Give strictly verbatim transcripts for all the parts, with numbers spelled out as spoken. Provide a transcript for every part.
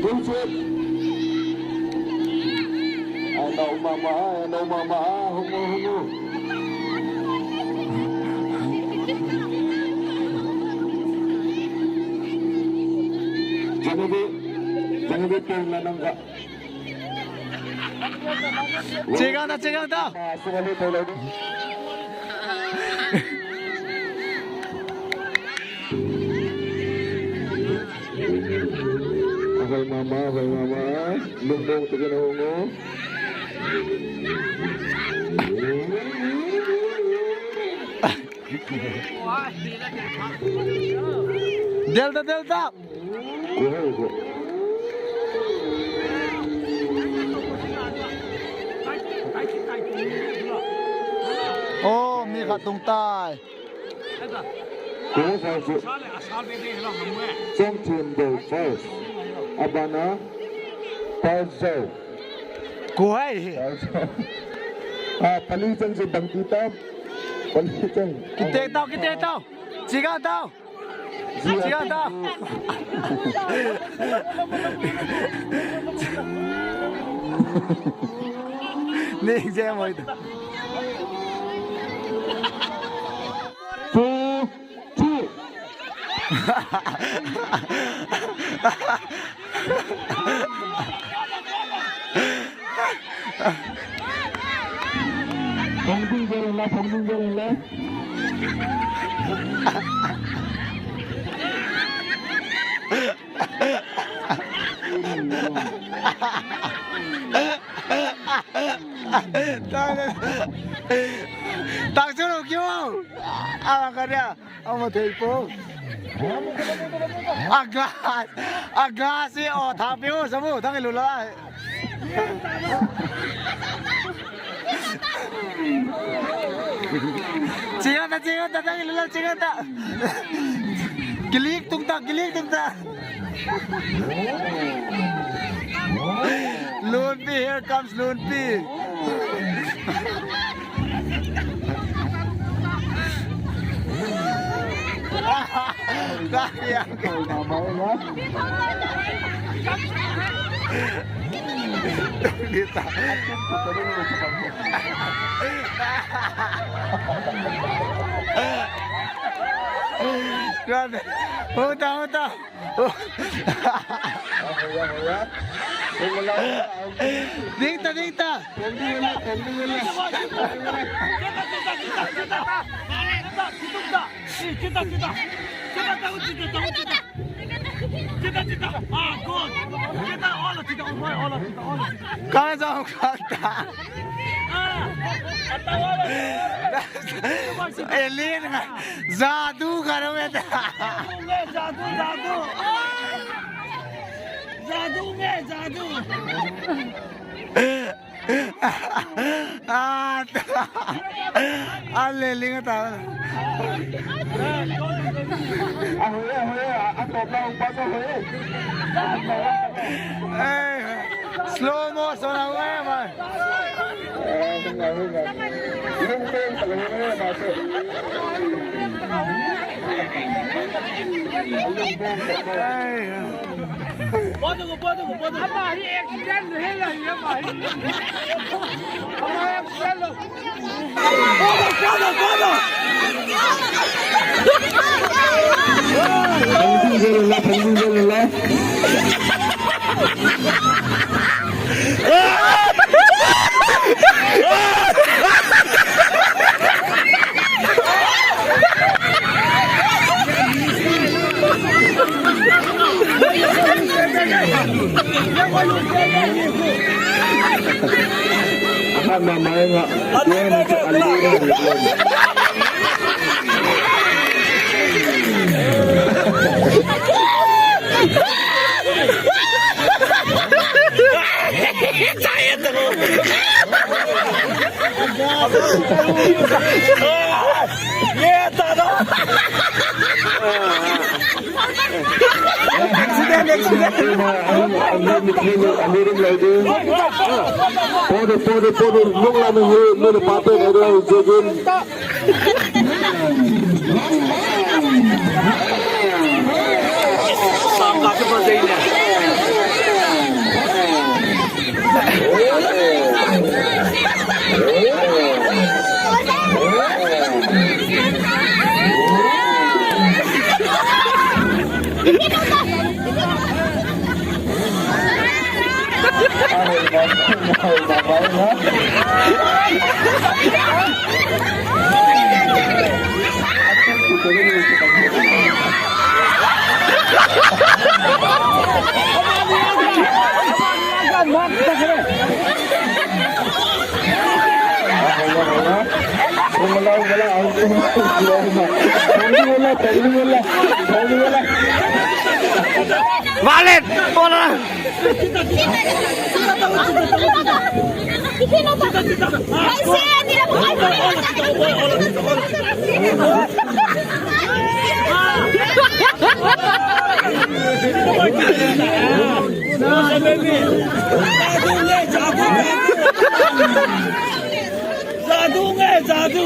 Tuchut. A nau mama, a nau mama, hung u, hung u. Janabi, janabi pen la nang ka. Chigang ta, chigang ta. A vai mama, a vai mama. Lungmong takin a hung u. Delta, delta. Aw, mi khat tung tai. Kuhai chu Chawngthiamdeu first. A ban a Pauzau. Kuhai hi. A pali chang chu bang ti tam. Pali chang. Kitek tau, kitek tau. Chigang tau. Chia ta. Ni je moi ta. Two, two. Phong ding zel la, phong ding zel la. Tak chu lo kiu. A ka ria. A ma thei po. A glass. A glass i o tha piu sa bu thang i lu lai. Chigang ta, chigang ta, thang i lu lai, chigang ta. Kilik tung ta, kilik tung ta. Lunpi, here comes Lunpi. Huta, huta. Ding ta, ding ta. Ka zong ka ta. Elin, jadu ka ro e ta. Jadu, jadu. Jadu nge, jadu. A ta. A le ling a ta. A hoi, a hoi, a top la upa sa hoi. Ei, slow motion a hoi, man. Ei. Ama hi accident hi la hi ama hi. Ama accident lo. Accident, accident. Pode, pode, pode. Nung la mi hi, mi le pate na do jegin. Valet! Ora! Jadu nge, jadu.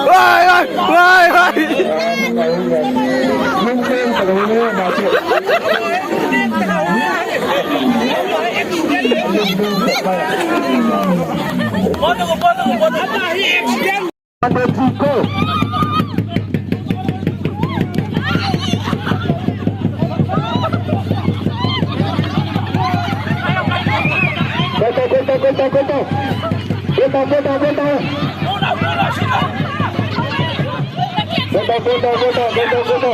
Oi, oi, oi, oi. Corta, corta, corta, corta. Corta, corta, corta. Corta, corta, corta, corta, corta.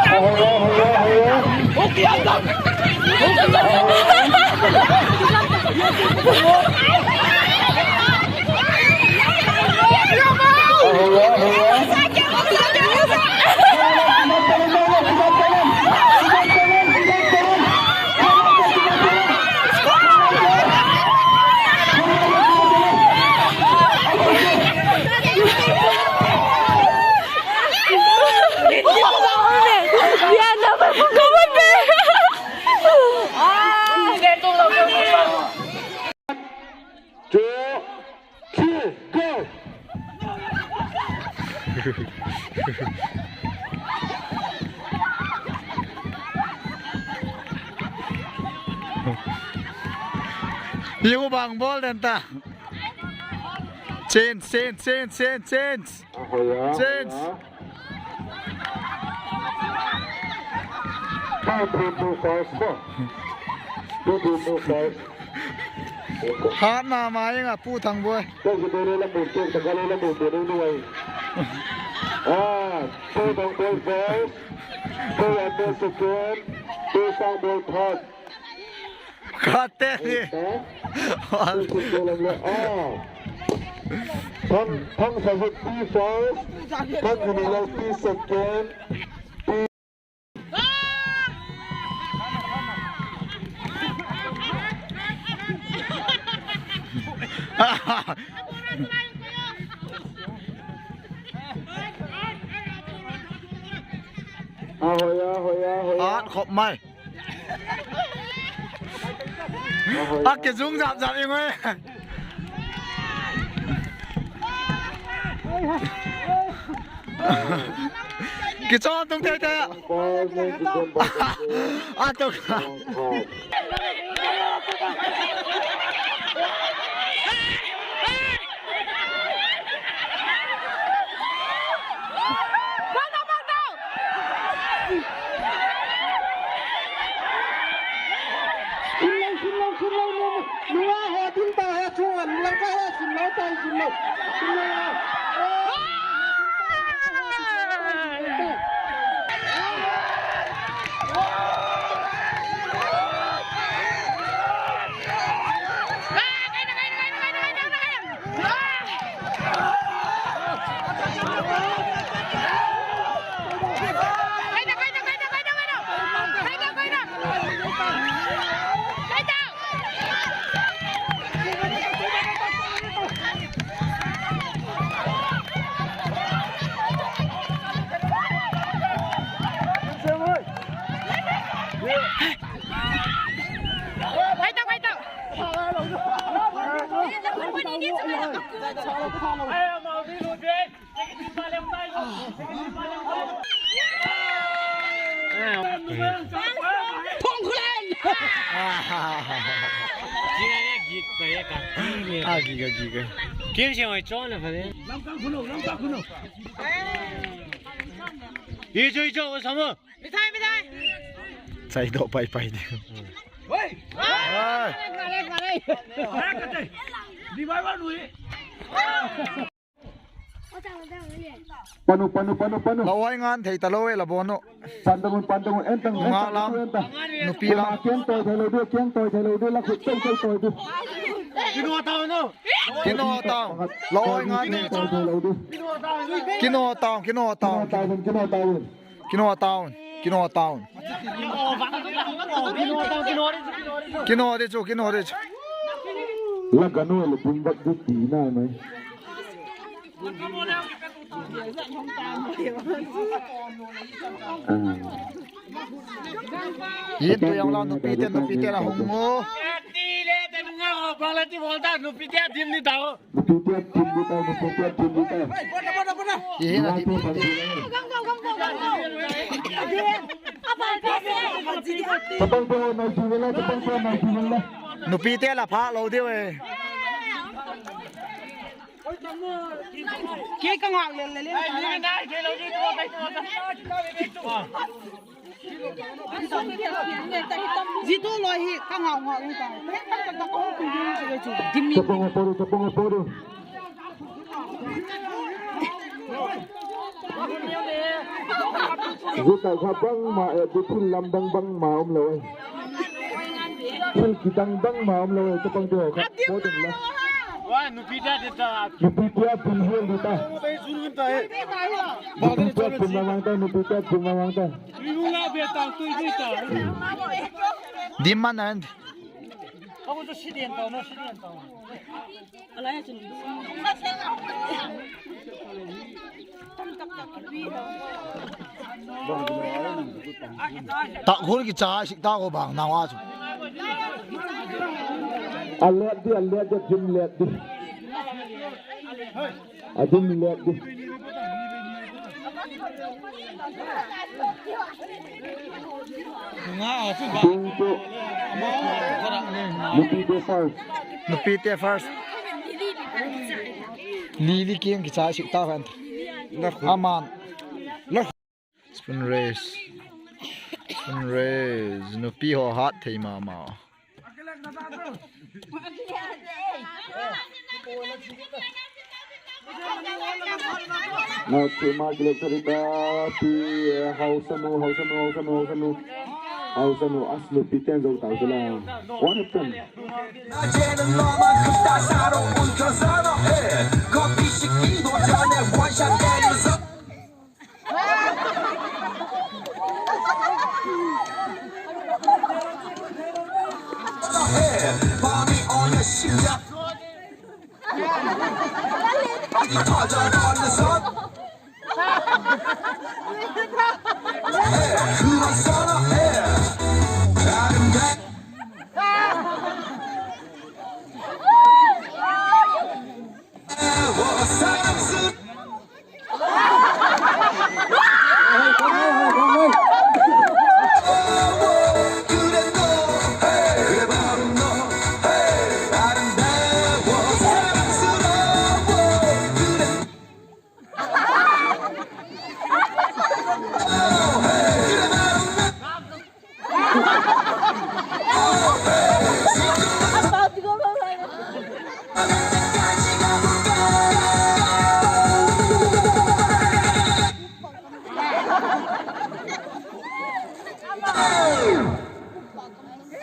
Ahoya, ahoya, ahoya. Two, three, go! Yu bang ball den ta. Change, change, change, change, change. Ahoya, change. Ahoya. Two, three, two, five, four. Two, three, two, five. Hatna mai nga Pu Thangboi. Tek tek le la mun tek tak le la mun mun nu ai. Ah, Pu Thangboi first. Pu Yande second. Pu Sangboi third. Kate ni. Pu Sangboi lam le, ah. Thang, Thang Savit Pi first. Thang Ginilal Pi second. Ahoya, ahoya, ahoya. At khop mai. A kizung zap zap ing oi. Kichon tung thei thei. A tung. Sim lo, sim lo, sim lo, nung, nung a he ding ta he chung an lang ka he sim lo ta, sim lo, sim lo. Phung khu len. A, gik a, gik a. Kiang siang ai chon a pha le. Lam kang khu no, lam kang khu no. I chu, i chu, sa mo. Mithai, mithai. Chai do pai pai di. Oi. Oi. Ni bai wa nui. Panu, panu, panu, panu. Lo ai ngan thei ta lo e la bon u. Pan dang un, pan dang un, en tang, en tang, en tang. Nupi lam. Kiang toi thei lo di, kiang toi thei lo di, la khut teng toi toi di. Kino tau no. Kino tau. Lo ai ngan thei. Kino tau, kino tau. Kino tau, kino tau. Kino tau. Kino di chu, kino di chu. La ganu le bung bak di ti nai mai. Yin tu yang la nupi te, nupi te la hung u. Ti le te nunga o bang la ti bol ta nupi te dim ni ta o. Nupi te dim ni ta, nupi te dim ni ta. Ti hi na di. Chapang te ho nai ti la, chapang te ho nai ti la. Nupi te la pha lo di we. Kei ka ngak lel lel. Zia tu loi hi ka ngau ngau ta. Dim mi. Chapang a poru, chapang a poru. Zia ta kha bangma, eh, di thil lam dang bangma um lo ai. Thil kidang bangma um lo ai, chapang te ho kha. Poru la. Nupi te a dim hial di ta. Nupi te a dim mang ta, nupi te a dim mang ta. Dim man an. Tak hul kicha sik ta ko bang nau a chu. A let di, a let di, dim let di. A dim let di. Tung tu. Nupi te first. Nupi te first. Lili kiang kicha sik ta khan. Aman. Spoon race. Spoon race. Nupi ho hat thei ma ma. Nau chima kilek thari ta pi, eh, hausanu, hausanu, hausanu, hausanu. Hausanu, as nupi ten zo tau zela. What happened?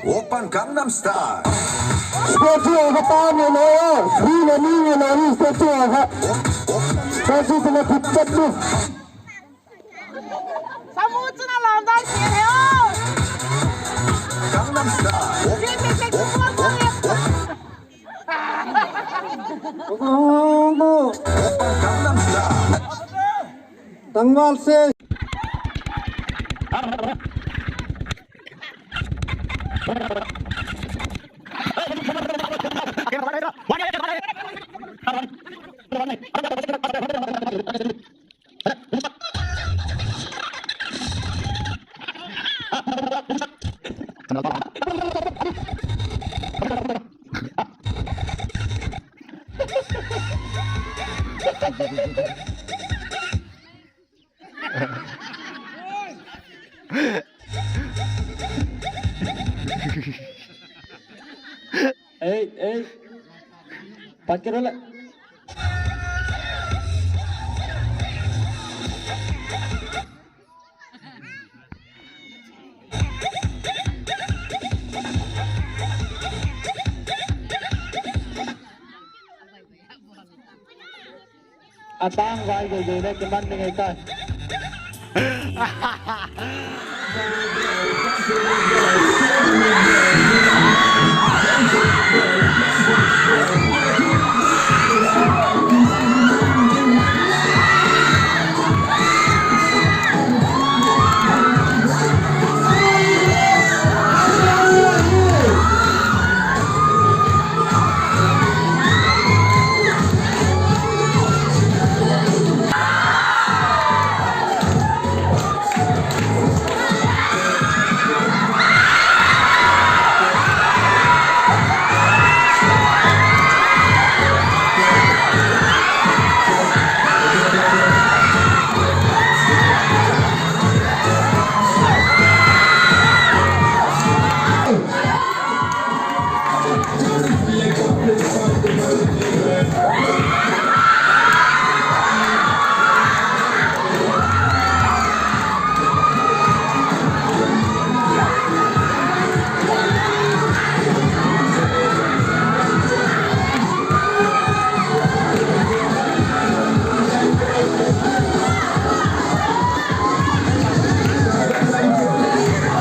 Oppan Gangnam Style. Statue of a Tang and Oil, free le ni le ni statue of a. Statue of a Tang. Samu chuna lam dai si he o. Gangnam Style. Free music. Oppan Gangnam Style. Tangval se. Ei, ei. Pat kit u le. A tâng vai gei gei le kiman ding ei tai.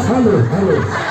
Hello, hello.